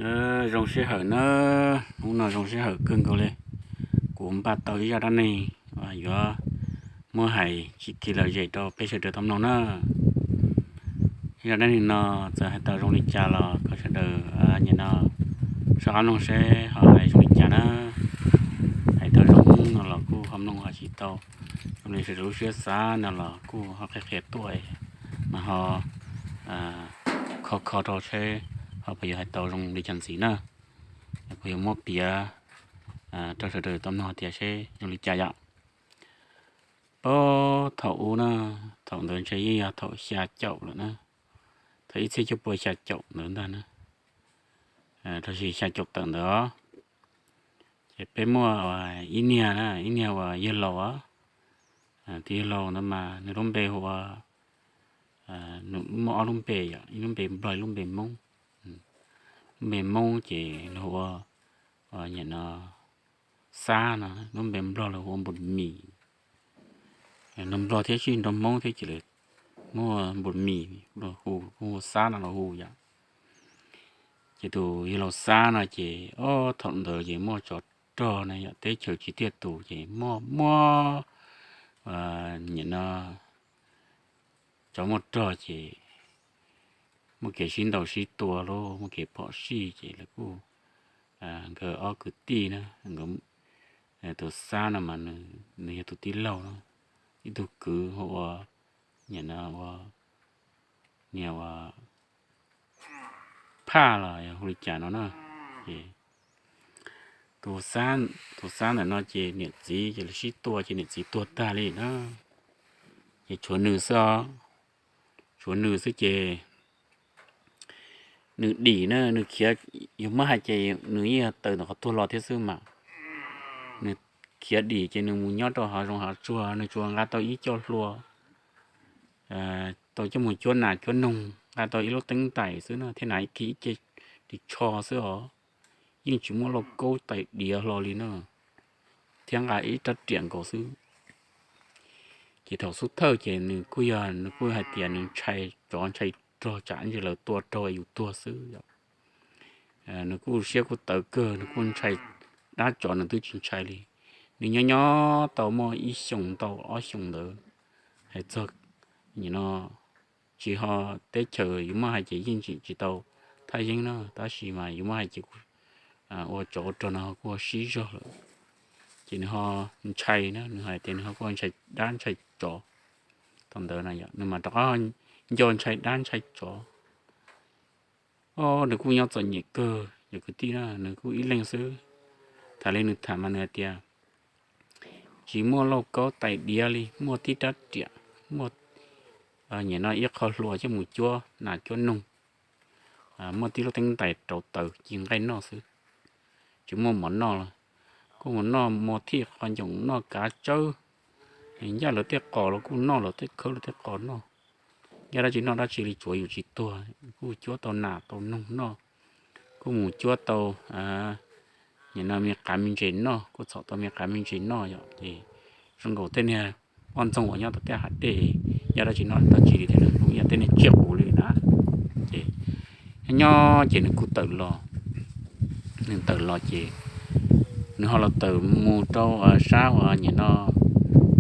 Zoo sij hawm na, hnub no zoo sij hawm kawg nkaus li. Kuv npaj tau ib zaj dab neeg uas yuav muab hais tsim kev lom zem rau peb sawv daws tau mloog na. Zaj dab neeg no txawm hais tau zoo li cas los kom sawv daws nyiam no soj qab mloog seb ho hais zoo li cas na. Hais tau zoo no los kuj ho mloog ho tsis tau zoo li sawv daws lub siab xav no los kuj ho qhia qhia tuaj, mas ho kho kho rau seb ho puas yuav hais tau zoo li cas ntxiv na. Kuv yuav muab piav rau sawv daws tau mloog tias seb zoo li cas yom. Puag thaum ub na, thaum ntawd ntshe yeej yog thaum xya caum lawm na, thaum ib txhiab cuaj pua xya caum ntawd ntag na, los sis xya caum tawm ntawd os. Ces peb muaj ib niag na, ib niag uas yawg laus os, tus yawg laus ntawd mas nws lub npe hu ua, nws muaj ob lub npe yom, ib lub npe nplog ib lub npe hmoob. Lub npe hmoob ces nws hu ua, nyiam no, Xab no, lub npe nplog los hu ua Npus Mis. Nrog nplog thiab sib nrog hmoob thiab ces lawv muaj Npus Mis los hu, hu Xab no los hu yom. Ces tus yawg laus Xab no ces ob thaum ntawd ces muaj tsov rog na yom, teb chaws tsis tiaj tus ces muaj muaj, nyiam no, tsov muaj rog ces muaj kev sib ntaus sib tua lauj, muaj kev phom sij ces lawv kuj, nkawd ob kwv tij na, tus Xab no mas nws yog tus tij laug na, ib tug kwv hu ua, nyiam no ua, niag ua Phaj los yog hu li cas no na. Ces tus Xab ntawm no ces niam txiv ces lawv sib tua ces niam txiv tuag tag li na. Ces tshuav nws xwb os, tshuav nws xwb ces nws dim na, nws khiav, yog muab hais ces nws yeej yog tawm ntawm qhov tuag los thiab xwb mas. Nws khiav dim ces nws mus nyob rau hav zoov hav tsuag, nws tsuas nqa tau ib co hlua, tau coj mus cuab nas cuab noog, nqa tau ib lub teeb tais xwb na, thiab hnav kiag ib ce ris tsho xwb os. Yeej tsis muaj lauj kaub tais diav hlo li na, thiab nqa ib rab riam nkaus xwb. Ces thaum xub thawj ces nws kuj yog, nws kuj hais tias nws ntshai tsov ntshai rog, tsam ntsis lawv tua rog yus tuag xwb yom. Nws kuj siab kuj tawv kawg, nws kuj ntshai dab tsov nws twb tsis ntshai li. Nws nyob nyob tau muaj ib xyoos ntau ob xyoos ntawd, hais txog nim no tsis ho, teb chaws yus muab hais ces yeej tsis tau thaj yeeb na, tab sis mas yus muab hais ces ua tsov ua rog no kuj sib zog lawm. Ces nws ho ntshai na, nws hais tias nws ho kuj ntshai dab ntshai tsov. Thaum ntawd na yom, nws mas rov qab nco ntshai dab ntshai tsov. Nws kuj nyob txom nyem kawg yom kwv tij na, nws kuj ib leeg xwb. Tham li nws tham mas nws hais tias tsis muaj lauj kaub tais diav li, muaj tib rab riam, muaj nim no ib qho hlua coj mus cuab nas cuab noog, muaj tib lub teeb tais rau taws ci nqaij noj xwb, tsis muaj mov noj los. Kuj mus noj muag thij qhov ncoo, noj kav tsawb, ncaj lawv tej qos los kuj noj, lawv tej khawb lawv tej qos noj. Ncaj dab tsi noj dab tsi li, tsuav yus tsis tuag. Kuj cuab tau nas tau noog noj, kuj mus cuab tau nim no me qav me ntses noj, kuj txhom tau me qav me ntses noj yom. Ces zoo nkaus tej niag poj ntxoog uas nyob tom tej hav dej, ncaj dab tsi noj dab tsi li thiab, nws kuj yog tej niag tsiaj qus li na. Ces nyob nyob ces nws kuj tawm los, nws tawm los ces nws ho los tawm mus rau sab uas nim no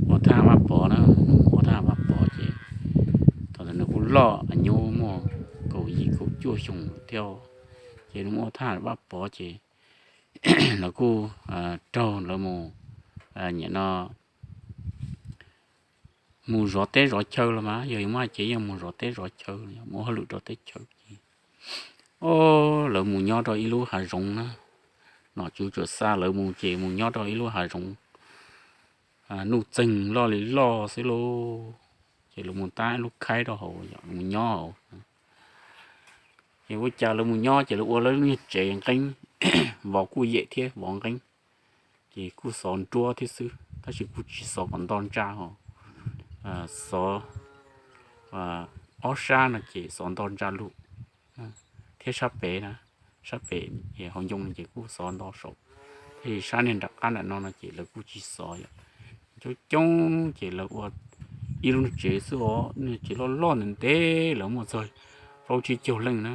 ua thaj Vaj Pov na, ua thaj Vaj Pov ces thaum ntawd nws kuj loj, nyuj muaj kaum yim kaum cuaj xyoos thiab, ces nws mus ua thaj Vaj Pov ces lawv kuj raug lawv mus, nim no mus zov teb zov chaw los mas, yog yuav muab hais ces yeej mus zov teb zov chaw, mus ua hauj lwm rau teb chaws ces, o, lawv mus nyob rau ib lub hav zoov na, nom tswv tsuas xa lawv mus ces mus nyob rau ib lub hav zoov, nuj txeeg loj li loj xwb lauj. Ces lawv mus tab ib lub khaib rau hauv mus nyob hauv. Ces ua cas lawv mus nyob ces lawv ua lawv lub nyuag tsev nqeeb, vov kuj yem thiab vov nqeeb, ces kuj xov nruab thiab xwb, tab sis kuj tsis xov kom nto ntsa ho, xov ob sab no ces xov nto ntsa lug, thiab sab pem na, sab pem hauv ncoo no ces kuj xov nto saud, tab sis sab niag nram qab nram no no ces lawv kuj tsis xov yom. Coob coob ces lawv ua ib lub tsev xwb os, tsev loj loj ntev ntev, lawv muaj txog plaub tsib caug leej na.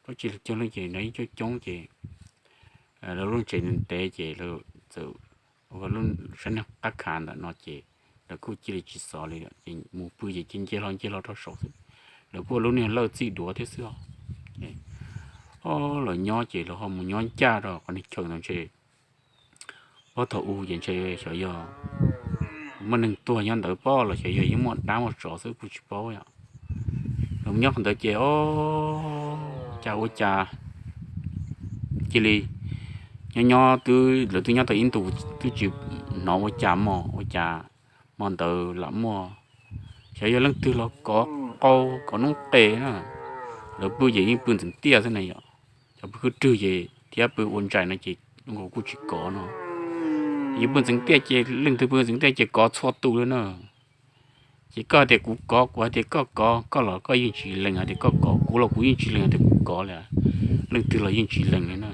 Plaub tsib leeg coob leej ces nws ib coob coob ces lawv lub tsev ntev ces lawv txawm ua lub sab neeg qab khav ntawm no ces lawv kuj cia li tsis xov li ces mus pw ces cia nce hlo nce hlo rau saud xwb. Lawv kuj ua lub niag lawj txij duav thiab xwb os. Ob, lawv nyob ces lawv ho mus nyob ncaj rau qhov niag chaw ntawd ntshe pob thaum u ces ntshe xyov yog muaj neeg tuag nyob ntawd pob los xyov yog yeej muaj dab muaj tsov xwb kuj tsis paub yom. Lawv mus nyob qhov ntawd ces ob, cas ua cas cia li nyob nyob twb lawv twb nyob tau ib ntus twb tsis hnov ua cas mog, ua cas hmo ntawd lam muaj xyov yog leej twg los kov qau kov noob qes na. Lawv pw ces yeej pw ntxeev tiaj xwb na yom. Cov pw khwb rwg ces thiab pw ua ntsais no ces zoo nkaus kuj tsis kov no. Yus pw ntxeev tiaj ces leej twg pw ntxeev tiaj ces kov txhua tus li na. Ces koj hais tias kuv kov, kuv hais tias koj kov, koj los koj yeej tsis lees hais tias koj kov, kuv los kuv yeej tsis lees hais tias kuv kov li. Leej twg los yeej tsis lees li na.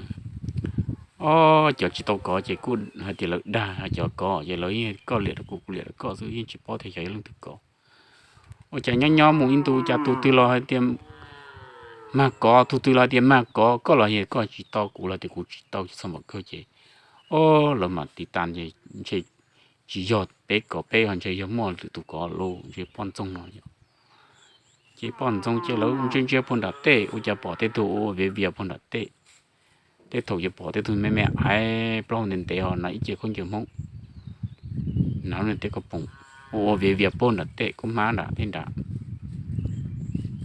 Ob, cov tsis tau kov ces kuj hais tias lawv dag, cov kov ces lawv yeej koj liam rau kuv, kuv liam rau koj xwb, yeej tsis paub tias xyov yog leej twg kov. Ua cas nyob nyob mus ib ntus cas tus twg los hais tias mag kov, tus twg los hais tias mag kov, koj los hais koj tsis tau, kuv los tias kuv tsis tau, tsis txhob npam kawg ces ob, lawv mam tiv tas ntshe tsis yog peb kov peb, ntshe yog muaj lwm tus kov los ntshe poj ntxoog no yom. Ces poj ntxoog ces lawv ntsia ntsia puag nram tej ua cas pom tej tug ua ua viav vias puag nram tej. Tej thaum ces pom tej tug me me aiv plaub hau ntev ntev ho hnav ib ce khaub ncaws Hmoob, hnav lub niag teb kauj poom, ua ua viav vias puag nram tej kub hmab nram tej nrad.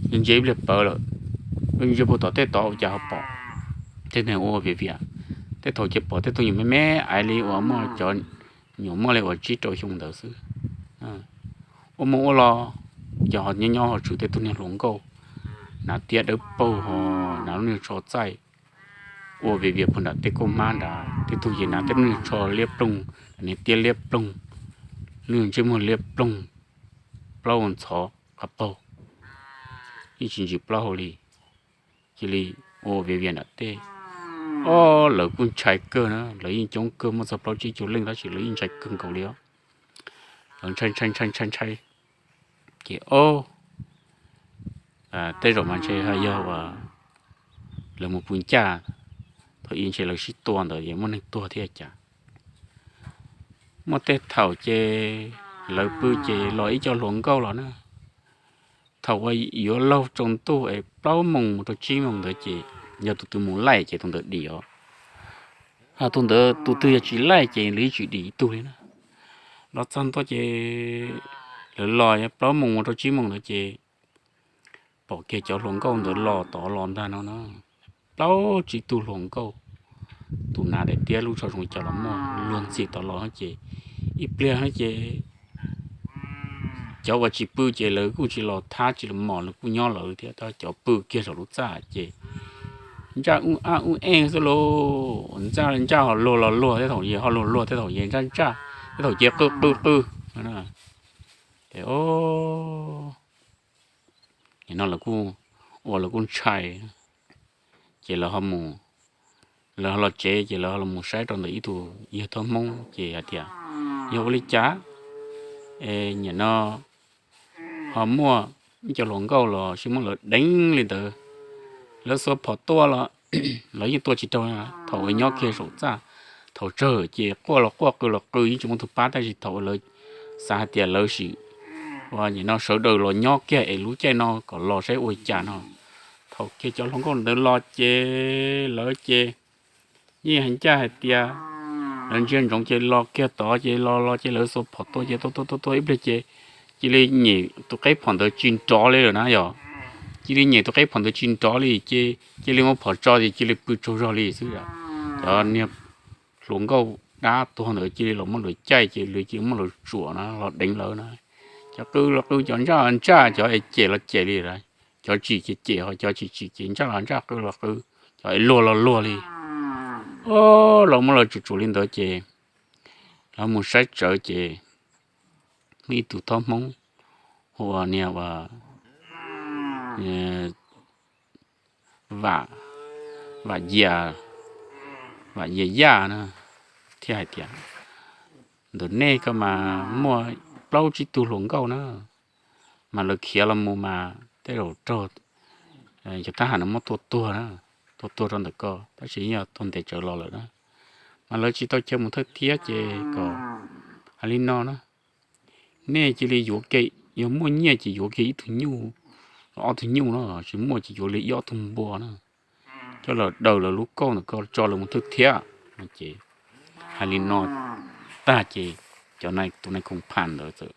Ntsia ib pliag pawv lawm, ntsia puag tom tej tod ua cas ho pom tej neeg ua ua viav vias. Tej thaum ces pom tej tug nyuam me me aiv li uas muaj cov nyuam muaj li uas tsib rau xyoo ntawd xwb. Ua mus ua los ces ho nyob nyob ho tshwm tej tug niag hluas nkauj hnav tiab dawb paug ho hnav lub niag tsho txaij ua viav vias puag nram tej kauj hmab nrad. Tej tug ces hnav tej lub niag tsho liab ploog, niag tiab liab ploog, lub niag ntsej muag liab ploog, plaub ua ntxhov qhov paug, yeej tsis ntsis plaub hau li. Cia li ua viav vias nram tej. Ob, lawv kuj ntshai kawg na, lawv yeej coob kawg, muaj txog plaub tsib caug leej tab sis lawv yeej ntshai kawg nkaus li os. Lawv ntshai ntshai ntshai ntshai ntshai ces ob, tej zaum mas ntshe ho yog uas lawv mus pw ncaj, thaum ub ntshe lawv sib tua ntawd es muaj neeg tuag thiab cas. Muaj tej thaum ces lawv pw ces los ib co hluas nkauj los na. Thaum uas yuav laug tsaus ntuj es plaub moos mus rau tsib moos ntawd ces yog tus twg mus laij ces tus ntawd dim os. Ho tus ntawd tus twg yog tsis laij ces lawv yeej tsis dim ib tug li na. Los txog ntua ces lawv los plaub moos mus rau tsib moos ntawd ces pom kiag cov hluas nkauj ntawd los tod los ntag no na. Plaub tsib tug hluas nkauj, tus hnav daim tiab lub tsho zoo li cas los muaj, luag ntxhi tod los ces ib pliag ces cov uas tsis pw ces lawv kuj tsis los thab tsis los mos, lawv kuj nyob lawv thiab, tab cov pw kiag saum lub txaj ces ntsaj ub ab ub eej xwb lauj. Ntsaj ntsaj ho luag los luag, tej thaum ces ho luag luag, tej thaum ces ntsaj ntsaj, tej thaum ces qw qw qw. Ces nim no lawv kuj ua lawv kuj ntshai, ces lawv ho mus, lawv ho los tsev ces lawv ho los mus saib rau ntawm ib tug yawg thob Hmoob ces hais tias, yog ua li cas es nim no ho muaj ib co hluas nkauj los sis muab lawv deev li ntawd, lawv xuas phom tua los lawv yeej tua tsis raug. Thaum uas nyob kiag saum txaj, thaum tsawg ces quaj los quaj qw los qw yeej tsis muaj tus pab, tab sis thaum uas lawv xav hais tias lawv sim ua nim no sawv daws los nyob kiag es lub caij no kom los saib ua cas no, thaum kiag cov hluas nkauj ntawd los ces lawv ces yeej hais ncaj hais tias lawv ntsia ntsoov ces los kiag tod ces los los ces lawv xuas phom tua ces tua tua tua tua ib pliag ces cia li nyem tus qeb phom ntawd tsis nrov li lawm na yog. Cia li nyem tus qeb phom ntawd tsis nrov li ces cia li muab phom tso ces cia li pw tsaug zog li xwb. Cov niag hluas nkauj dab tuag ntawd cia li los muab lawv caij ces lawv cia li muab lawv tsuam na los deev lawv na. Cov qw los qw, cov ntsaj los ntsaj, cov es cem los cem li, cov tsim ces cem ho cov tsis tsim ces ntsaj los ntsaj, qw los qw, cov es luag los luag li. Los muab lawv tsuam tsuam li ntawd ces lawv mus saib tsawv ces muaj ib tug thob Hmoob hu ua niag Vam, Vam Yias, Vam Yias Yaj na, thiaj hais tias, ntawm nej ko mas muaj plaub tsib tug hluas nkauj na, mas lawv khiav los mus mas tej zaum raug cov thab ham no muab tua tuag na, tua tuag rau ntawm ko, tab sis yeej yog tuag ntev tsawv los lawm na. Mas lawv tsis tau cia mus thawj thiab ces kom hais li no na, nej cia li yuav kiag, yog muaj nyiaj ces yuav kiag ib tug nyuj, ob tug nyuj na, tsis muaj ces yuav li ib ob tug npua na, coj los daws lawv lub kauj ntawm ko tso lawv mus thawj thiab no ces hais li no tag ces cov nai, tus nai koom pham ntawd txawm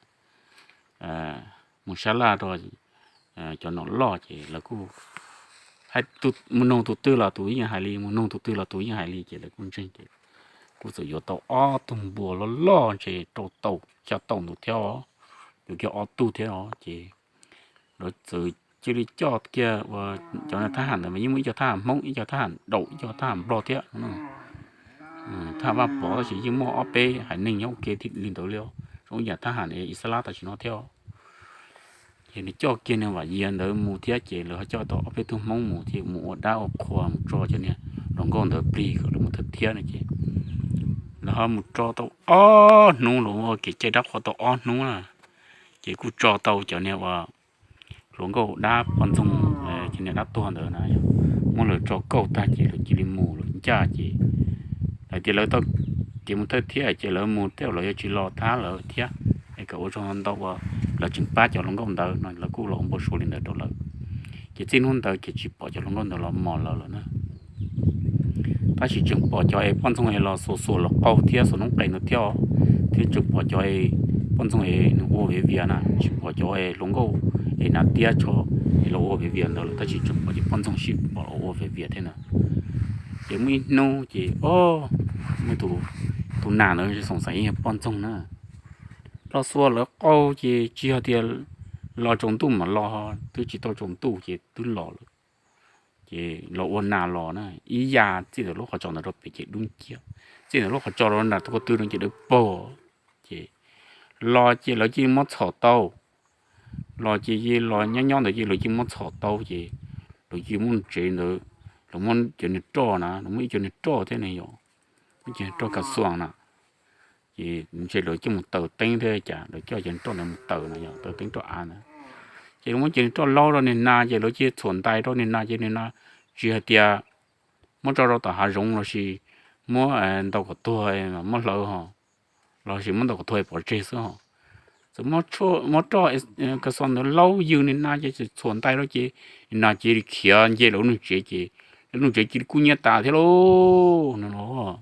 mus sab laj rau cov nom loj ces lawv kuj mus noog tus twg los tus yeej hais li, mus noog tus twg los tus yeej hais li ces lawv kuj ntseeg ces kuj txawm yuav tau ob tug npua loj loj ntshe rau tau xya tau ntawd thiab os, yuav kiag ob tug thiab os ces lawv txawm cia li coj kiag ua cov thab ham ntawd mas yeej muaj ib co thab ham Hmoob, ib co thab ham Daum, ib co thab ham Nplog thiab. Thab ham Vaj Pov tab sis yeej muaj ob peb haiv neeg nyob ua ke li ntawd li, zoo ib yam thab ham Ixalab tam sim no thiab. Ces nws coj kiag niag Vam Yias ntawd mus thiab ces lawv ho coj tau ob peb tug Hmoob mus thiab mus ua dab ua qhua mus tso cov niag hluas nkauj ntawd plig kom lawv mus thawj thiab no ces lawv ho mus tso tau ob hnub, lawv ua kev cai dab qhuas tau ob hnub na, ces kuj tso tau cov niag uas hluas nkauj dab poj ntxoog, cov niag dab tuag ntawd na, muab lawv tso kauj tag ces lawv cia li mus lawv ncaj ces lawv tias lawv tau kev mus thawj thiab ces lawv mus tej zaum lawv yuav tsis los thab lawv thiab, es kom ua tsaug ntau uas lawv tseem pab cov hluas nkauj ntawd no, lawv kuj los ua npau suav li ntawd rau lawv. Ces txij hnub ntawd ces tsis pom cov hluas nkauj ntawd los mos lawv lawm na. Tab sis tseem pom cov es poj ntxoog es los xuas xuas los qau thiab xuas noob qes ntawd thiab, thiab tseem pom cov es poj ntxoog es nws ua viav vias na, tsis pom cov es hluas nkauj es hnav tiab tsho es los ua viav vias ntawd lawm, tab sis tseem pom cov poj ntxoog sib pom los ua viav vias thiab ntawd. Ces muaj ib hnub ces o, muaj tus nas ntawd xoom xaiv yeej yog poj ntxoog na, los xuas lawv qau ces tsis yog tias los tsaus ntuj mas los, twb tsis tau tsaus ntuj ces twb los lawm. Ces los ua nas los na, ib yam txij ntawm lub qhov tsos ntawd rau pem ces dub nciab, txij ntawm lub qhov tsos rau nram tus ko tw no ces dawb paug. Ces los ces lawv cia li muab txhom tau, los ces los nyob nyob ntawd ces lawv cia li muab txhom tau ces lawv cia li muab tsev ntawd, lawv muab cov niag roj na, lawv muab ib co niag roj thiab ne yom, muab cov niag roj kas xuas na, ces ntshe lawv coj mus taws teeb thiab cas lawv coj cov niag roj ntawd mus taws no yom, taws teeb roj av ntawd. Ces lawv muab cov niag roj laub rau niag nas ces lawv cia li txhuam ntais rau niag nas ces niag nas tsis hais tias muab tso rau tom hav zoov lossis muab ntaus kom tuag muab hlawv ho, lossis muab ntaus kom tuag pov tseg xwb ho. Txawm muab roj kas xuas ntawd laub ywg niag nas ces txhuam ntais rau ces niag nas cia li khiav nce lawv lub tsev ces lawv lub tsev cia li kub hnyiab tas thiab lauj no los.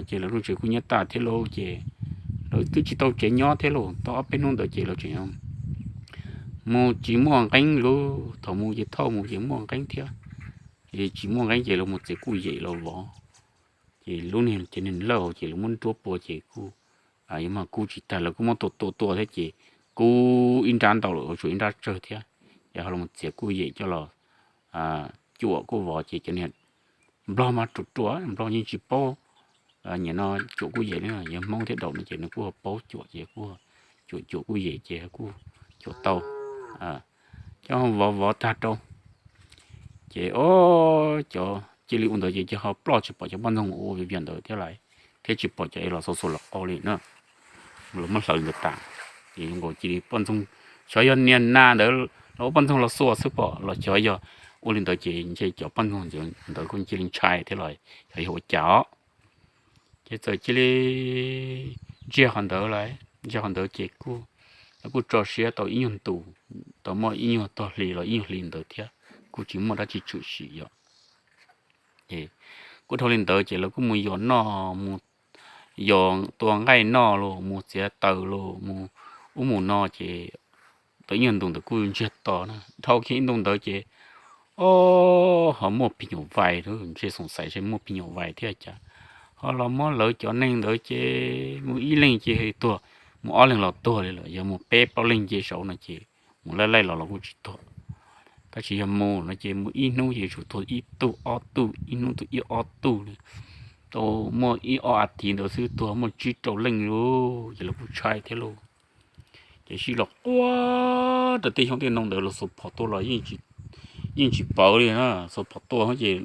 Ces lawv lub tsev kub hnyiab tas thiab lauj ces lawv twb tsis tau tsev nyob thiab lauj, tau ob peb hnub ntawd ces lawv tseem mus tsis muaj nqeeb lauj, thaum mus ces thauj mus ces muaj nqeeb thiab, ces tsis muaj nqeeb ces lawv mus txiav kuj yem los vov. Ces lub niag ces niag lawj ces lawv muab nruab pua ces kuj, yog mas kuj tsis tag lawv kuj muab tua tua tua thiab ces kuj ib nrab ntau lawm tshuav ib nrab tsawg thiab, ces ho los txiav kuj yem coj los cuam kuj vov ces cov niag nplog mas ruam ruam, nplog yeej tsis paub nyiam no cuam kuj yem li, yog Hmoob thiab Daum no ces nws kuj ho paub cuam ces kuj cuam cuam kuj yem ces kuj cuam tau, coj vov vov tag rau ces o, cov cia li ua ntawd ces cia ho ploj tsis pom cov poj ntxoog ua viav vias ntawd thiab lais, thiab tsis pom cov es los xuas xuas los qau li na, los muab hlawv li ntawd tas. Ces zoo nkaus cia li poj ntxoog, xyov yog niag nas ntawd los ua poj ntxoog los xuas xwb pom los xyov yog ua li ntawd ces ntshe cov poj ntxoog ntawd kuj cia li ntshai thiab los xyov yog ua cas os. Ces txawm cia li ntsiag qhov ntawd lawm, ntsiag qhov ntawd ces kuj, lawv kuj tso siab tau ib nyuag ntu, tau muaj ib nyuag tog hli los ib nyuag hli ntawd thiab, kuj tsis muaj dab tsi tshwm sim yom. Ces kuj dhau li ntawd ces lawv kuj mus yos noj, mus yos tua nqaij noj los mus txiav taws los mus ub mus no ces tau ib nyuag ntu ntawd kuj ntsiag to na. Dhau kiag ib ntu ntawd ces o, ho muaj phim nyuj vais, ntshe xoom xaiv ntshe muaj phim nyuj vais thiab cas, ho los muab lawv cov neeg ntawd ces mus ib leeg ces tuag, mus ob leeg los tuag li lawm, yog mus peb plaub leeg nce saud no ces mus laij laij los los kuj tsis tuag. Tab sis yog mus no ces mus ib hnub ces tsum tuag ib tug ob tug, ib hnub tuag ib ob tug li. Tau muaj ib ob as thiv ntawd xwb tuag muaj tsib rau leej lauj, ces lawv kuj ntshai thiab lauj. Ces sib los quaj rau tej xyoob tej ntoo ntawd los xuas phom tua los yeej tsis pom li na, xuas phom tua ces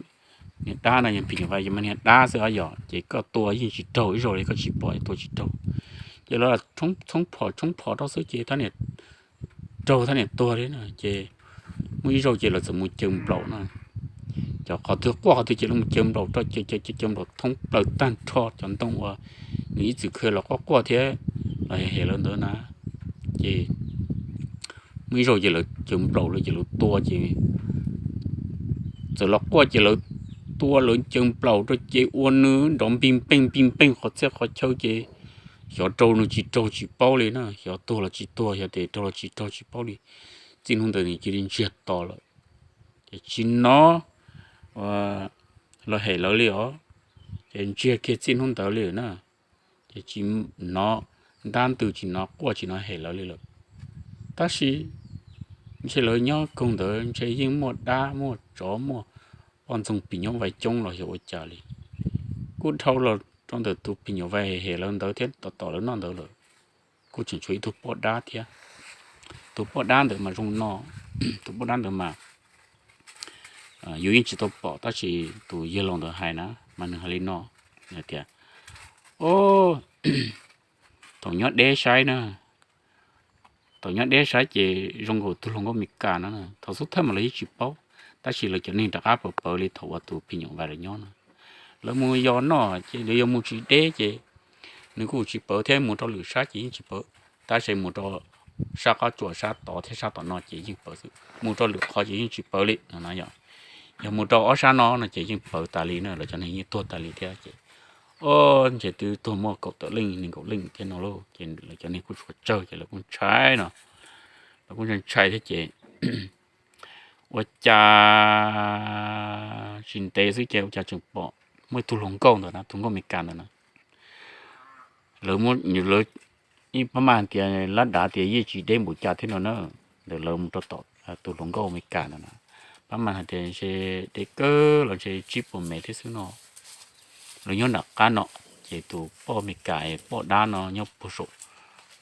niag dab no yog phim nyuj vais ces mas niag dab xwb yom, ces koj tua yeej tsis raug ib zaug li, koj tsis pom tua tsis raug. Ces lawv tshoob phom tshoob phom rau xwb ces thab niam raug thab niam tuag li na. Ces Muaj ib zaug ces lawv txawm mus caws nplaum na, cov qhov twg quaj qhov twg ces lawv mus caws nplaum rau, caws caws caws nplaum thoob plaws tag nrho cov ntoo uas nws ib txwm kha los quaj quaj thiab los hem lawv ntawd na. Ces muaj ib zaug ces lawv caws nplaum lawm ces lawv tua ces txawm los quaj ces lawv tua lawv caws nplaum rau ces ua nws nrov npig npeej npig npeej qhov txhia qhov chaw ces xyov raug nws tsis raug tsis paub li na, xyov tuag los tsis tuag, xyov tes raug los tsis raug tsis paub li. Txij hnub ntawd nws cia li ntsiag to lawm, ces tsis hnov los hem lawv li os. Ces ntsiag kiag txij hnub ntawd li na, ces tsis hnov ntab ntws, tsis hnov quaj, tsis hnov hem lawv li lawm. Tab sis ntshe lawv nyob koog ntawd ntshe yeej muaj dab muaj tsov muaj poj ntxoog phim nyuj vais coob los xyov ua cas li, kuj dhau los rau ntawm tus phim nyuj vais hem lawv ntawd thiab tom tom lawv noj ntawd lawm. Kuj tseem tshuav ib tug poj dab thiab. Tus poj dab ntawd mas zoo no, tus poj dab ntawd mas yus yeej tsis tau pom tab sis tus yawg laus ntawd hais na, mas nws hais li no tias, o, thaum nyob deb saib na, thaum nyob deb saib ces zoo nkaus tug hluas nkauj Mes Kas no, thaum xub thawj mas lawv yeej tsis paub, tab sis lawv cov neeg rov qab pawv pawv li thaum uas tus phim nyuj vais lawv nyob no. Lawv mus yos noj ces lawv yog mus tsis deb ces nws kuj tsis pawv thiab, mus rau lwm sab ces yeej tsis pawv, tab sis mus rau sab qab tsuas sab tod thiab sab tom no ces yeej pawv xwb, mus rau lwm qhov ces yeej tsis pawv li no. Yog mus rau ob sab no no ces yeej pawv tas li na, lawv cov neeg yeej tuag tas li thiab ces, o, ntshe twb tuag muaj kaum tawm leej nees nkaum leej thiab no lauj, ces lawv cov neeg kuj tshuav tsawg ces lawv kuj ntshai no, lawv kuj ntshai thiab ces ua cas tsis ntev xwb ces ua cas tseem pom muaj ib tug hluas nkauj ntawd na, tus nkauj Mes Kas ntawd na, lawv, lawv ib pab mas tias lab dav tias yeej tsis deb npaum cas thiab no na, ntawm lawv mus rau tom tus hluas nkauj Mes Kas ntawd na, pab mas hais tias ntshe deb kawg los ntshe tsib puas mev thiab xwb no. Lawv nyob nram qab no, ces tus poj Mes Kas poj dab no nyob puag saum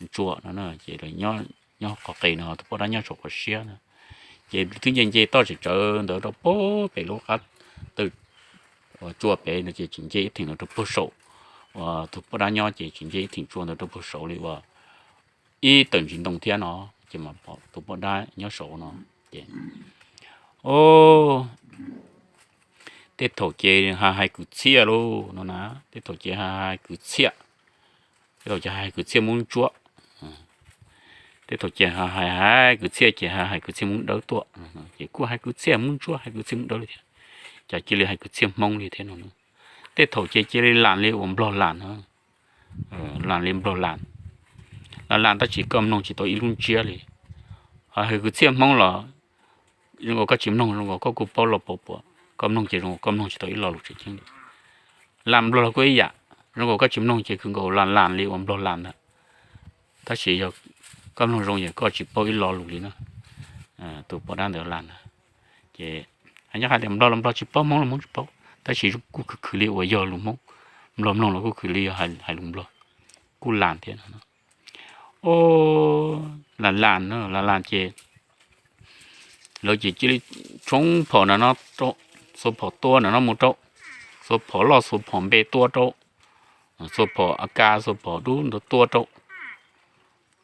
tsua no, ces nyob qhov qis no, tus poj dab nyob saum qhov siab na. Ces twb nce nce toj tseem tsawv ntawd rau puag pem lub qab taw tsua pem no ces tseem nce ib theem ntawd rau puag saum uas tus poj dab nyob ces tseem nce ib theem tsua ntawd rau puag saud li uas ib tawm ntsis ntoo thiab no, ces mas pom tus poj dab nyob saud no. Ces, o, tej thaum ces hais hais kwv txhiaj lauj no na, tej thaum ces hais hais kwv txhiaj, tej thaum ces hais hais kwv txhiaj Hmoob Ntsuab. Tej thaum ces hais hais kwv txhiaj ces hais hais kwv txhiaj Hmoob Dawb tuaj, ces kuj hais kwv txhiaj Hmoob Ntsuab, hais kwv txhiaj Hmoob Dawb li thiab, cas cia li hais kwv txhiaj Hmoob li thiab no. Tej thaum ces cia li las li uas Nplog las no, las li Nplog las, las las tab sis koj mloog tsis tau ib lub ntsiab li. Ho hais kwv txhiaj Hmoob los zoo nkaus koj tsis mloog zoo nkaus koj kuj paub los paub puas, koj mloog ces zoo nkaus koj mloog tsis tau ib lo lus tseem ceeb li. Las Nplog los kuj ib yam, zoo nkaus koj tsis mloog ces kawg nkaus las las li uas Nplog las ntag, tab sis yog koj mloog zoo ces koj tsis paub ib lo lus li na. Tus poj dab ntawd las ntag. Ces nyob hais tias Nplog los Nplog tsis paub, Hmoob los Hmoob tsis paub, tab sis kuj khwv khwv li uas yog lus Hmoob, Nplog mloog los kuj khwv li yog hais lus Nplog, kuj las thiab no. O, las las no, las las ces lawv ces cia li tshoob phom no, xuas phom tua no mus rau, xuas phom loj xuas phom npe tua rau, xuas phom AK xuas phom dub ntawd tua rau,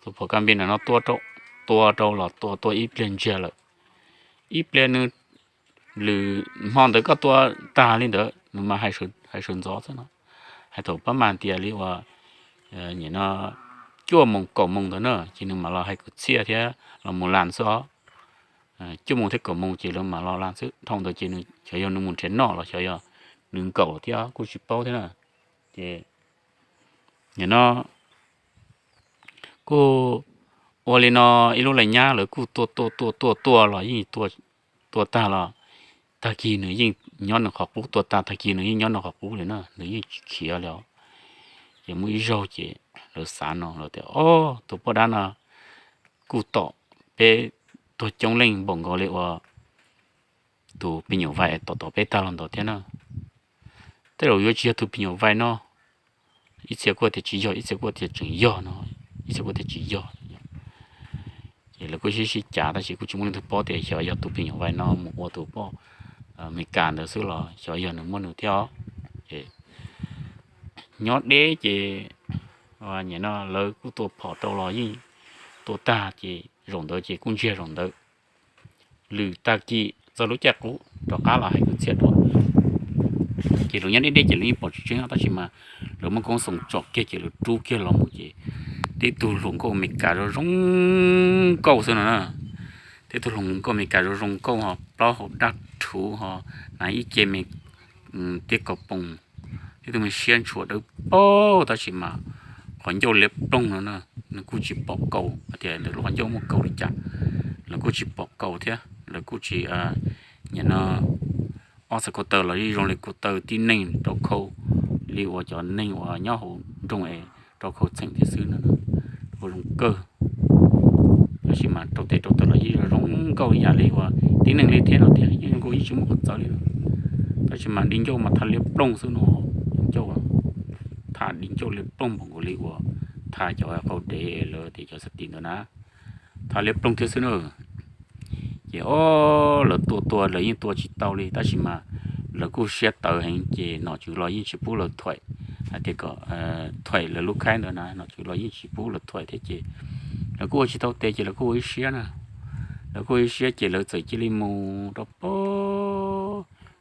xuas phom ka npe no tua rau, tua rau los tua tua ib pliag ntsiag lawm. Ib pliag nws, lwm hmo ntawd koj tua tag li ntawd nws mas hais sawv ntxov xwb no. Hais thaum pab mas tias li uas nim no cuaj moos kaum moos ntawd na ces nws mam los hais kwv txhiaj thiab los mus las xwb os. Cuaj moos thiab kaum moos ces lawv mam los las xwb, dhau ntawd ces xyov yog nws mus nrhiav noj los xyov yog nws nkaum thiab kuj tsis paub thiab na. Ces nim no kuj ua li no ib lub lais nyab lawv kuj tua tua tua tua tua los yeej tua tag los, tag kis nws yeej nyob nws qhov qub, tua tag tag kis nws yeej nyob nws qhov qub li na, nws yeej tsis khiav li os. Ces muaj ib zaug ces lawv xav no lawv tias, o, tus poj dab no kuj tom peb tuag coob leej npaum nkaus li uas tus phim nyuj vais tom tom peb tag los ntawd thiab na. Tej zaum yuav tsis yog tus phim nyuj vais no. Ib txhia kuj tias tsis yog, ib txhia kuj tias tseem yog no, ib txhia kuj tias tsis yog. Ces lawv kuj sib sib cav tab sis kuj tsis muaj leej twg paub tias xyov yog tus phim nyuj vais no mus ua tus poj Mes Kas ntawd xwb los xyov yog nws muaj nws thiab os. Ces nyob deb ces nim no lawv kuj tua phom rau los yeej tua tag ces zaum ntawd ces kuj ntsiag zaum ntawd. lwm tag kis txog lub caij qub rov qab los hais kwv txhiaj dua. Ces lawv nyob deb deb ces lawv yeej pom tsis tseeb, tab sis mas lawv muaj koob xoom tsom kiag ces lawv rub kiag los mus ces tib tug hluas nkauj Amelikas zoo zoo nkauj xwb no na. Tib tug hluas nkauj Amelikas zoo zoo nkauj ho plaub hau daj rhuv ho hnav ib ce me tiab kaus poom, tib tug me siab ntshua dawb paug, tab sis mas qhov ncauj liab ploog no na, nws kuj tsis pom kaus hais tias ntawm lub qhov ncauj muaj kaus li cas, lawv kuj tsis pom kaus thiab lawv kuj tsis, nim no ob txhais ko taw los yeej zoo li ko taw tib neeg rau khau, li uas cov neeg uas nyob hauv nroog es rau khau txheem thiab xwb no, zoo kawg. Tab sis mas rau tes rau taw los yeej zoo nkauj ib yam li uas tib neeg li thiab no tiag, yeej zoo nkauj yeej tsis muaj qhov txawv li no. Tab sis mas di ncauj mas tha liab ploog xwb no, di ncauj, tha di ncauj liab ploog npaum nkaus li uas tha cov qau dev lawv tias cov xab tim ntawd na, tha liab ploog thiab xwb na. Ces o, lawv tua tua lawv yeej tua tsis tau li, tab sis mas lawv kuj siab tawv heev ces nom tswv los yeej tsis pub lawv thuam, hais tias kom thuam lawv lub khaib ntawd na, nom tswv los yeej tsis pub lawv thuam thiab ces lawv kuj ua tsis tau tes ces lawv kuj ua ib siab na. Lawv kuj ua ib siab ces lawv txawm cia li mus rau pem,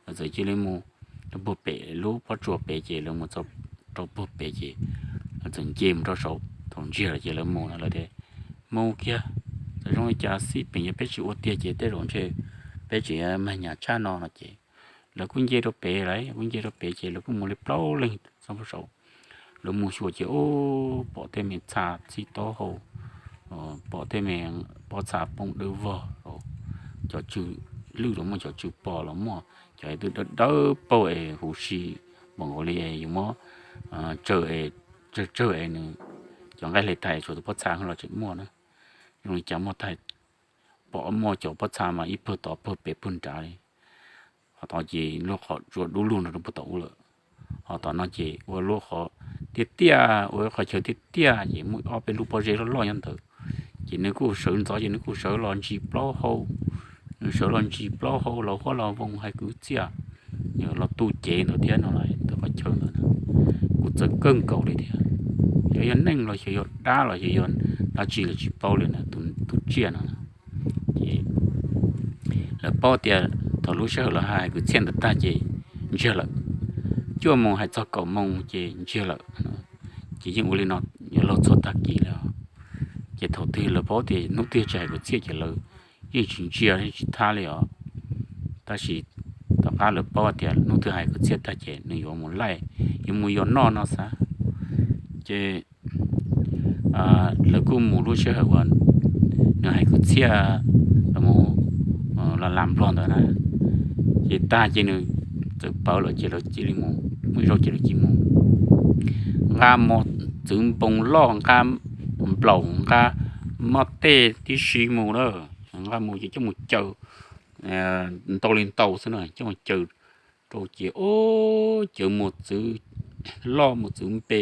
lawv txawm cia li mus rau puag pem lub pob tsuas pem ces lawv mus txog rau puag pem ces lawv txawm nce mus rau saud. Thaum ntsiag lawm ces lawv mus no lawv tias, mus kiag, txawm zoo li cas xij peem yog peb tsis ua tiag ces tej zaum ntshe peb tseem mag nyam tshaj no no ces lawv kuj nce rau pem lawm, kuj nce rau pem ces lawv kuj mus li plaub leeg txog puag saud. Lawv mus xyuas ces ub, pom tej me txha txhij taub hau, pom tej me pob txha poob dawb vog, cov tsw lwj los muaj, cov tsw pos los muaj, cov twb dawb dawb paug es huv si npaum nkaus li yus muab tsawg tsawg es nws, cov nqaij hle tag es tshuav tus pob txha los tseem muaj na. Zoo li cas muaj tag, pom muaj cov pob txha mas ib pawg tod pawg pem pawg nrad li. Ho tod ces lub qhov tsua dub lug nrog rau puag tom ub lawm. Ho tom no ces ua lub qhov tiaj tiaj, ua qhov chaw tiaj tiaj ces muaj ob peb lub pob zeb loj loj nyob ntawd. Ces nws kuj sawv ntxov ces nws kuj sawv los ntsis plaub hau, nws sawv los ntsis plaub hau los huab los voos hais kwv txhiaj, los tu cev ntawd thiab no los ntawm qhov chaw ntawd na. Kuj txawv kawg nkaus li thiab. Xyov yog neeg los xyov yog dab los xyov yog dab tsi los tsis paub li na, tus tsiaj no na. Ces lawv paub tias thaum lub sij hawm lawv hais kwv txhiaj ntawd tag ces ntsiag lawm, cuaj moos hais txog kaum moos ces ntsiag lawm. Ces yeej ua li no yuav luag txhua tag kis li os. Ces thaum twg lawv paub tias hnub twg tsis hais kwv txhiaj ces lawv yeej tsis ntsia yeej tsis thab li os. Tab sis tom qab lawv paub tias hnub twg hais kwv txhiaj tag ces nws yuav mus laij, yuav mus yos noj no xav. Ces lawv kuj mus lub sij hawm uas nws hais kwv txhiaj, lawv mus la las nplog ntawd na. Ces tag ces nws txawm pawv lawm ces lawv cia li mus, muaj ib zaug ces lawv cia li mus nqa mos txwv npoo loj, nqa nplaum, nqa maj tej tib si mus lawm, nqa mus ces coj mus caw ntau li ntau xwb na, coj mus caw rau ces o, caw mos txwv loj mos txwv npe,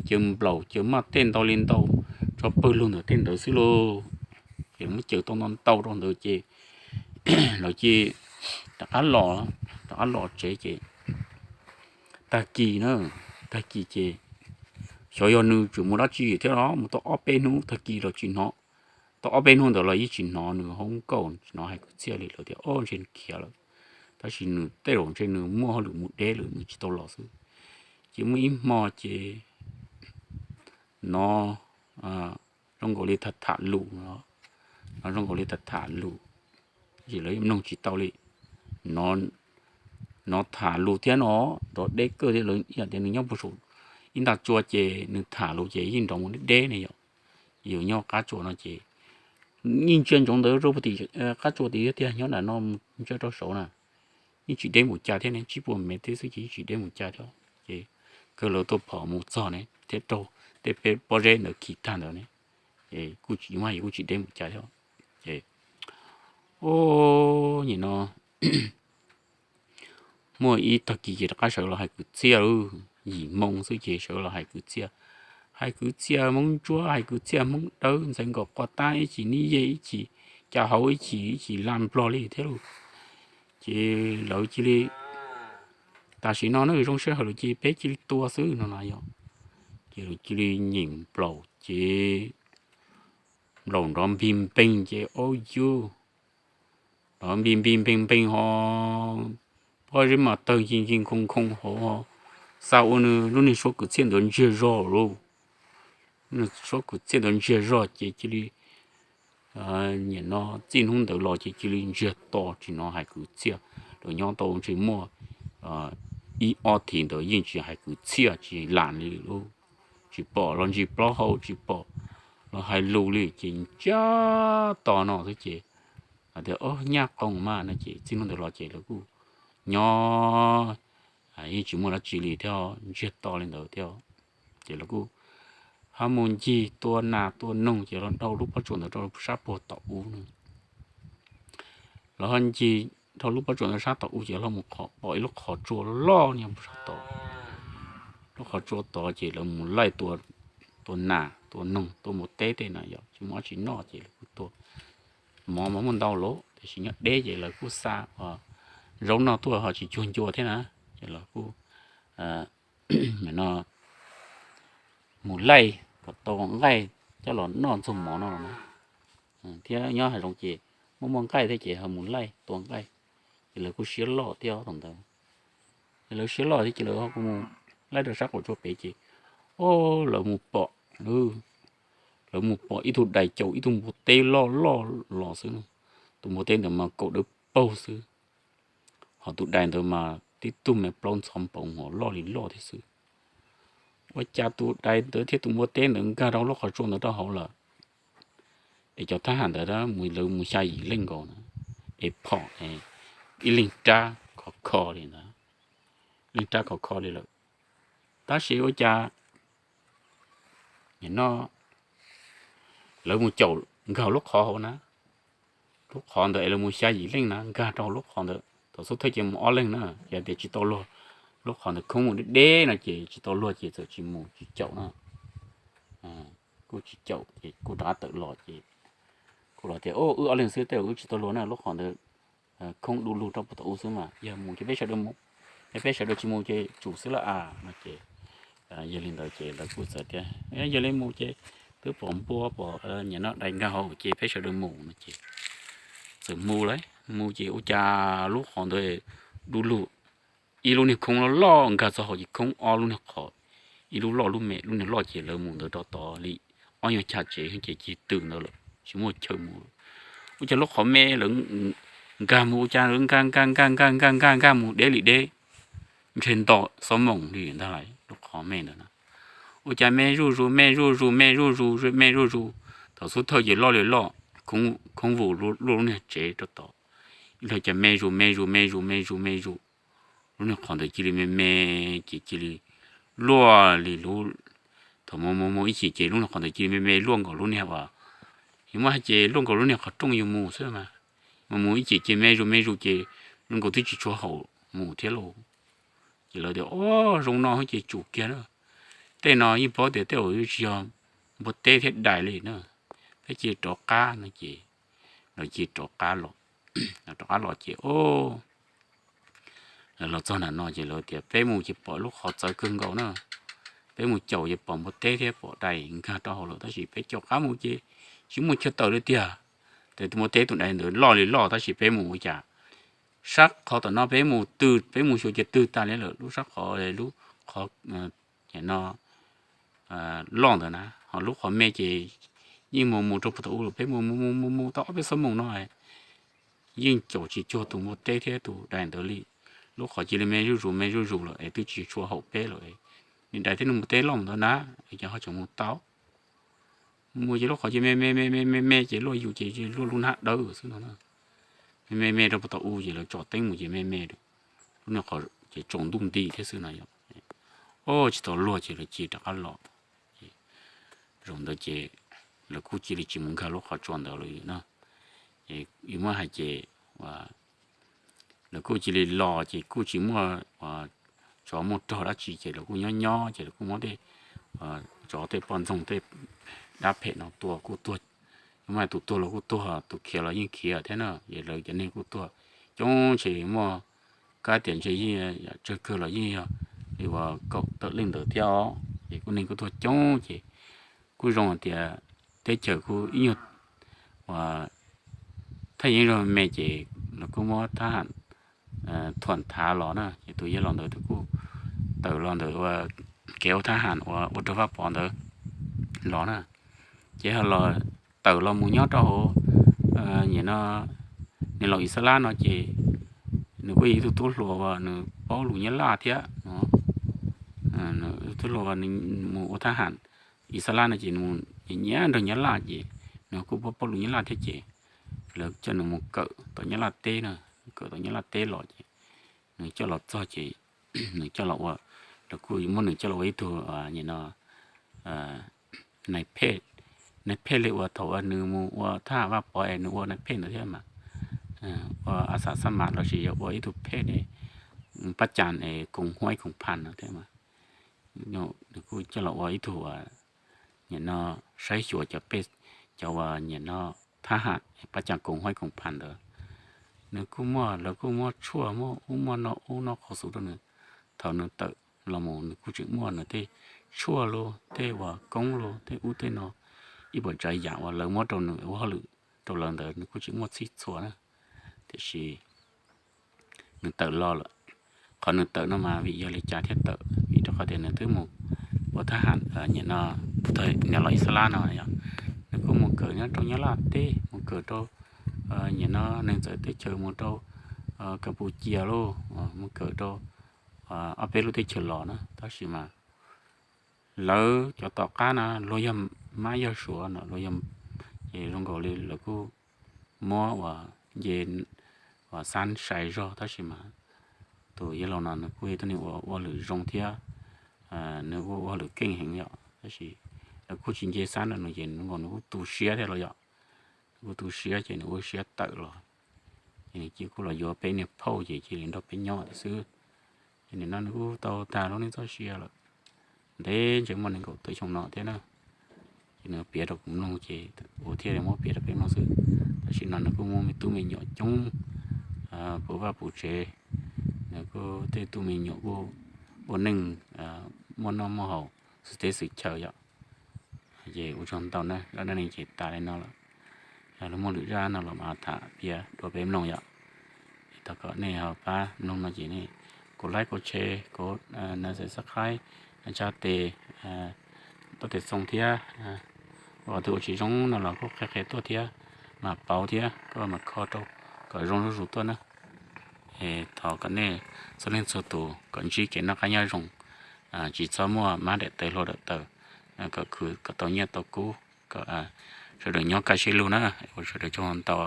caw nplaum caw maj tej ntau li ntau, tso pawg lug ntawm tej ntawd xwb lauj. Ces muab caw tau ntau ntau rau ntawd ces lawv cia li rov qab los, rov qab los tsev ces tag kis na, tag kis ces xyov yog nws tseem mus dab tsi thiab los mus tau ob peb hnub tag kis los tsis hnov, tau ob peb hnub ntawd los yeej tsis hnov nws hoob nkauj, tsis hnov hais kwv txhiaj li, lawv tias o ntshe nws khiav lawm. Tab sis nws tej zaum ntshe nws muaj hauj lwm mus deb lawm nws tsis tau los xwb. Ces muaj ib hmo ces hnov zoo nkaus li tham tham lus, hnov zoo nkaus li tham tham lus, tab sis lawv yeej mloog tsis tau li. Hnov tham lus thiab no, nrov deb kawg thiab, lawv ib yam tias nws nyob puag saum ib nta tsua ces nws tham lus ces yeej nrov mus deb deb ne yom. Yus nyob qab tsua no ces yeej ntsia ntsoov ntawd rau puag tim qab tsua tim tiag, nyob nram no mus ntsia rau saud na, yeej tsis deb npaum cas thiab ne, tsib puas mev tib xwb ces yeej tsis deb npaum cas thiab. Ces kawg lawv tuaj phom mus txog ne thiab raug tej peb pob zeb ntawd khi tag ntawd ne, ces kuj tsis, yus mas yus kuj tsis deb npaum cas thiab. Ces o, nim no muaj ib tag kis ces rov qab sawv los hais kwv txhiaj lauj, yim moo xwb ces sawv los hais kwv txhiaj. Hais kwv txhiaj Hmoob Ntsuab, hais kwv txhiaj Hmoob Dawb, ntxhais nkaum qos tab ib chim, nib yej ib chim, cas hauv ib chim, ib chim laj nplog li thiab lauj. Ces lawv cia li, tam sim no na zoo sij hawm lawm ces peb cia li tua xwb no na yom. Ces lawv cia li nyeem nplaum ces nplaum nrov npig npeeg ces o yus Npis npis npees npees ho pob zeb mas tawg nci nci nkoo nkoo hauv, xa ua nws lub niag suab kwv txhiaj ntawd ntsiag zog lauj. Suab kwv txhiaj ntawd ntsiag zog ces cia li, nim no txij hnub ntawd los ces cia li ntsiag to tsis hnov hais kwv txhiaj. Lawv nyob tau ntshe muaj ib ob thiv ntawd yeej tsis hais kwv txhiaj tsis lam li lub, tsis pom los ntsis plaub hau tsis pom los hais lus li ces ntsiag to no xwb ces hais tias o nyaj qoo mas no ces txij hnub ntawd los ces lawv kuj nyob yeej tsis muaj dab tsi li thiab ntsiag to li ntawd thiab. Ces lawv kuj ho mus ncig tua nas tua noog ces los dhau lub pob tsuas ntawd rau sab puag tom ub no. Lawv ho ncig dhau lub pob tsuas ntawd sab tom ub ces los mus pom ib lub qhov tsua loj niag puag sab tod. Lub qhov tsua tod ces lawv mus laij tua nas tua noog tua npua teb tej na yog tsis muaj dab tsi noj ces lawv kuj tua. Mov mas muaj ntau lauj tiam sis nyob deb ces lawv kuj xa zaub noj tuaj ho tsis cuag ncua thiab na. Ces lawv kuj no mus laij kom tau nqaij coj los noj ntxuag mov no los na. Thiab nyob hav zoov ces muaj muaj nqaij thiab ces ho mus laij tua nqaij. Ces lawv kuj siab loj thiab thaum ntawd. Ces lawv siab loj thiab ces lawv ho kuj mus laij rau sab qaum tsua pem ces o lawv mus pom, lawv mus pom ib tug dais caum ib tug npua teb loj loj los xwb. Tus npua teb ntawd mas kaum dawb paug xwb, ho tus dais ntawd mas tib tug me plaub ntxhov npoov ho loj li loj thiab xwb. Ua cas tus dais ntawd thiab tus npua teb ntawd nkag rau lub qhov tsua ntawd rau hauv lawm, es cov thab ham ntawd mus lawv mus xya yim leej nkaus na, es phom ib leeg rab khov kho li ntawd, leeg rab khov kho li lawm. Tab sis ua cas no lawv mus caum nkag lub qhov hauv na, lub qhov ntawd es lawv mus xya yim leej na nkag rau lub qhov ntawd, thaum xub thawj ces mus ob leeg na, yog tias tsis tau luag, lub qhov ntawd khoob mus deb deb no ces tsis tau luag ces txawm tsis mus tsis caum na. Kuj tsis caum ces kuj rov qab tawm los ces kuj los tias wb ob leeg xwb tej zaum wb tsis tau luag na, lub qhov ntawd khoob du lug rau puag tom ub xwb mas yog mus ces peb sawv daws mus, yog peb sawv daws tsis mus ces tsum xwb lawm a no ces yog li ntawd ces lawv kuj txawm tias yog li mus ces twb pom npua pom nim no dais nkag hauv ces peb sawv daws mus no ces txawm mus lawm. Mus ces ua cas lub qhov ntawd du lug, ib lub niag khoob loj loj nkag txog hauv ces khoob ob lub niag qhov, ib lub loj lub me, lub niag loj ces lawv mus ntawd rau tod li ob nyuag chav tsev ces cig tw ntawd lawm tsis muaj chaw mus. Ua cas lub qhov me lawv nkag mus ua cas lawv nkag nkag nkag nkag nkag nkag nkag mus deb li deb, ntshe nto xob moos li ntag lawm lub qhov me ntawd na. Ua cas me zuj zus me zuj zus me zuj zus me zuj zus, thaum xub thawj ces loj li loj, khoob vus luaj lub niag tsev rau tod, ib pliag cas me zus me zus me zus me zus me zus, lub niag qhov ntawd cia li me me, ces cia li luaj li lub, thaum mus mus mus ib chim ces lub niag qhov ntawd cia li me me luaj nkaus lub niag uas, yus muab hais ces luaj nkaus lub niag qhov rooj yus mus xwb mas, mus mus ib chim ces me zus me zus ces zoo nkaus twb tsis tshua haum mus thiab lauj. Ces lawv tias o, zoo no ces tsum kiag na, tej no yeej paub tias tej zaum tsis yog npua teb thiab dais li na, peb cia li rov qab no ces lawv cia li rov qab los, rov qab los ces o, lawv los txog nram no ces lawv tias peb mus ces pom lub qhov txawv kawg nkaus na, peb mus caum ces pom npua teb thiab pom dais nkag rau hauv lawm tab sis peb caum qab mus ces tsis muaj chaw tawm li tiag. Ces tus npua teb tus dais ntawd loj li loj tab sis peb mus ua cas sab qhov tom no peb mus twg peb mus xyuas ces twg tas li lawm, lub sab qhov lub qhov no loj ntawd na, ho lub qhov me ces yeej mus mus rau puag thaum ub lawm, peb mus mus mus mus mus tau ob peb xuab moos no yeej caum tsis cuag tus npua teb thiab tus dais ntawd li. Lub qhov cia li me zuj zus me zuj zus lawm es twb tsis tshua haum peb lawm, niag dais thiab niag npua teb loj ntawd na, es cas ho tseem mus tau. Mus ces lub qhov ces me me me me me me ces luaj yus ces luaj lub hnab dawb xwb no na. Me me me rau puag thaum ub ces lawv tsom teeb mus ces me me, lub niag qhov ces tsaus ntuj nti thiab xwb no yom. O, tsis tau luag ces lawv cia li rov qab los. Zaum ntawd ces lawv kuj cia li tsis mus nkag lub qhov tsua ntawd lawm na. Yus muab hais ces lawv kuj cia li los ces kuj tsis muaj tsov muaj rog dab tsi ces lawv kuj nyob nyob ces lawv kuj muab tej tsov tej poj ntxoog tej dab phem no tua kuj tuag. Yus muab hais tus tuag los kuj tuag, tus khiav los yeej khiav thiab na, es lawv cov neeg kuj tuag coob, ntshe muaj kab tias ntshe yeej tsawg kawg los yeej yog li uas kaum tawm leej ntawd thiab os, ces kuj neeg kuj tuag coob ces kuj zoo hais tias teb chaws kuj ib nyuag uas thaj yeeb zog me ces lawv kuj muab thab ham thuam thav los na, ces tus yawg laus ntawd kuj tawm los ntawm ua kev ua thab ham uas ua rau Vaj Pov ntawd los na. Ces ho los tawm los mus nyob rau hauv, nim no, Niam Laus Ixalab no ces nws kuj yog ib tug tub hluas uas nws paub lus Nyab Laj thiab no. Tub hluas uas nws mus ua thab ham Ixalab no ces nws mus nyiam nrog Nyab Laj ces nws kuj paub paub lus Nyab Laj thiab ces lawv coj nws mus kawm tom Nyab Laj teb na, kawm tom Nyab Laj teb los ces nws coj los txog ces nws coj los ua, lawv kuj muab nws coj los ua ib tug, nim no, nais phej, nais phej li uas thaum uas nws mus ua thab ham Vaj Pov es nws ua nais phej ntawd thiab mas, ua a xav xab mas los sis yog ua ib tug phej, pab cas koom huaib koom phas no thiab mas nws kuj coj los ua ib tug uas nim no saib xyuas cov pej, cov uas nim no thab ham pab cas koom huaib koom phas ntawd. Nws kuj muaj, lawv kuj muaj tshuaj, muaj ub muaj no, ub no qhov xus rau nws. Thaum nws tawm los mus nws kuj tseem muaj nws tej tshuaj los tej uas koob los tej ub tej no, ib puas tsav yam uas lawv muab rau nws ua hauj lwm rau lawv ntawd nws kuj tseem muaj txhij txhua na. Tiam sis nws tawm los lawm. Qhov nws tawm no mas vim yog li cas thiaj tawm? Vim rau qhov tias nws twb mus ua thab ham nim no, Niam Laus Ixalab no yog nws kuj mus kawm nyob rau Nyab Laj teb, mus kawm rau nim no neeg txawv teb chaws, mus rau Kas Pus Cia lauj, mus kawm rau ob peb lub teb chaws los na. Tab sis mas lawv cov tom qab na luag yog mab yog suav no, luag yog, ces zoo nkaus li lawv kuj muab uas nce uas xab sai zog, tab sis mas tus yawg laus no nws kuj yog ib tug neeg uas ua lwm zoo thiab, nws ua ua lwm keej heev yom, tab sis lawv kuj tsis nce xab rau nws ces zoo nkaus nws kuj tu siab thiab los yom. Nws kuj tu siab ces nws ua siab tawm los, ces nws cia kuj los yuav peb niag phauj ces cia li nrog peb nyob thiab xwb. Ces nim no nws kuj tau tag lub neej txoj sia lawm, ntev ntshe muaj nees nkaum tawm xyoo no thiab na. Ces nws piav rau kuv mloog ces kuv thiaj li muab piav rau peb mloog xwb. Tam sim no nws kuj muaj me tub me nyuam coob puv vaj puv tsev, nws kuj tej tub me nyuam kuj ua neej muaj noj muaj haus xwm teb xwm chaw yom. Ces ua tsaug ntau na, zaj dab neeg ces tas li no lawm. Yog lub muaj lwm zaj no los mas tham piav rau peb mloog yom. Thov kom nej ho pab mloog no ces nej kuv like, kuv share, kuv subscribe, tsa tes, toj tes xoo thiab. Qhov twg ua tsis zoo no los kuj qhia qhia tuaj thiab, mam pauv thiab koj mam kho rau kom zoo zuj zus tuaj na. Thov kom nej txhua leej txhua tus kom ntsib kev noj qab nyob zoo, tsis txhob muaj mab daim tawv hluas daim tawv, kom khwv kom tau nyiaj tau kub, kom sawv daws nyob kaj siab lug na, ua sawv daws tsaug ntau.